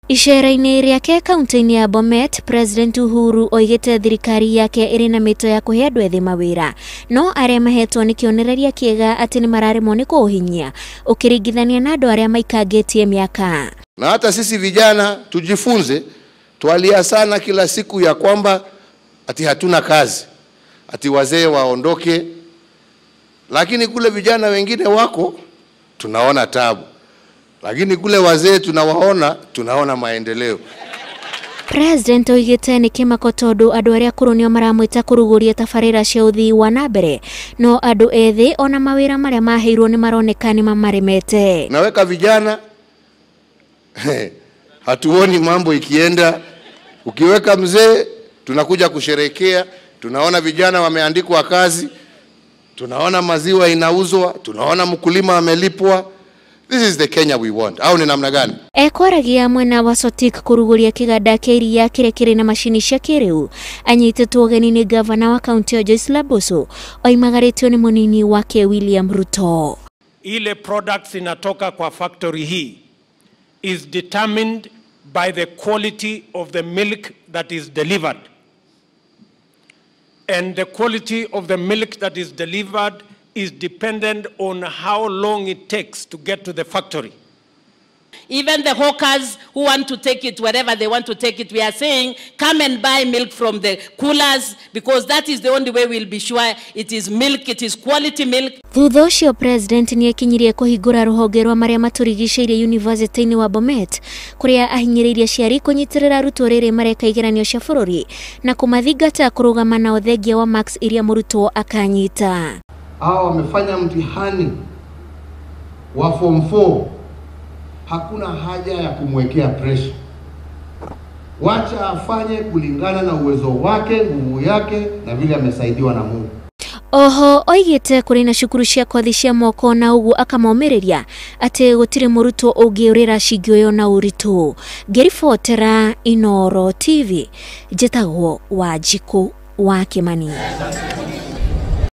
Icera-inĩ rĩake kaunti-inĩ ya Bomet, President Uhuru oigĩte thirikari yake ĩrĩ na mĩto ya kũhe andũ ethĩ mawĩra, no arĩa mahetwo nĩ kĩonereria kĩega atĩ nĩ mararemwo nĩ kũũhinyia ũkĩringithania na andũ arĩa maikangĩtie mĩaka. Na hata sisi vijana tujifunze, twalia sana kila siku ya kwamba ati hatuna kazi, ati wazee waondoke, lakini kule vijana wengine wako tunaona tabu, lakini kule wazee tunawaona, tunaona maendeleo. President oigĩte nĩ kĩmako tondũ andũ arĩa akũrũ nĩo maramwĩta kũrugũria tabarĩra cia ũthii wa na mbere, no andũ ethĩ ona mawĩra marĩa maheirwo nĩ maroneka nĩ mamaremete. Naweka vijana hatuoni mambo ikienda. Ukiweka mzee tunakuja kusherekea, tunaona vijana wameandikwa kazi, tunaona maziwa inauzwa, tunaona mkulima amelipwa. This is the Kenya we want. Au ni namna gani? Ekwaragia mwena wa Sotik kũrugũria kĩganda kĩa iria kĩrĩa kĩrĩ na macini cia kĩrĩu. Anyitĩtwo ũgeni nĩ gavana wa kaunti ya Joyce Laboso, oimagarĩtio nĩ mũnini wake William Ruto. Ile products inatoka kwa factory hii is determined by the quality of the milk that is delivered. And the quality of the milk that is delivered is dependent on how long it takes to get to the factory. Even the hawkers who want to take it wherever they want to take it, we are saying, come and buy milk from the coolers, because that is the only way we'll be sure it is milk, it is quality milk. Thutha ũcio President nĩekinyirie kũhingũra rũhonge rwa marĩa matũrigicĩirie University-inĩ wa Bomet, kũrĩa ahinyĩrĩirie aciari kũnyitĩrĩra arutwo rĩrĩ mareka igeranio cia bũrũri na kũmathingata kũrũgama na ũthengia wa marks iria mũrutwo akanyita. Hao wamefanya mtihani wa form 4, hakuna haja ya kumwekea pressure. Wacha afanye kulingana na uwezo wake, nguvu yake na vile amesaidiwa na Mungu. Oho oigĩte kũrĩ na cukuru cia kothi cia moko na ũguo akamomĩrĩria atĩ gũtirĩ mũrutwo ũngĩũrĩra cingĩoywo na ũritũ. Ngĩribotera Inooro TV, njĩtagwo Wanjikũ wa Kĩmani.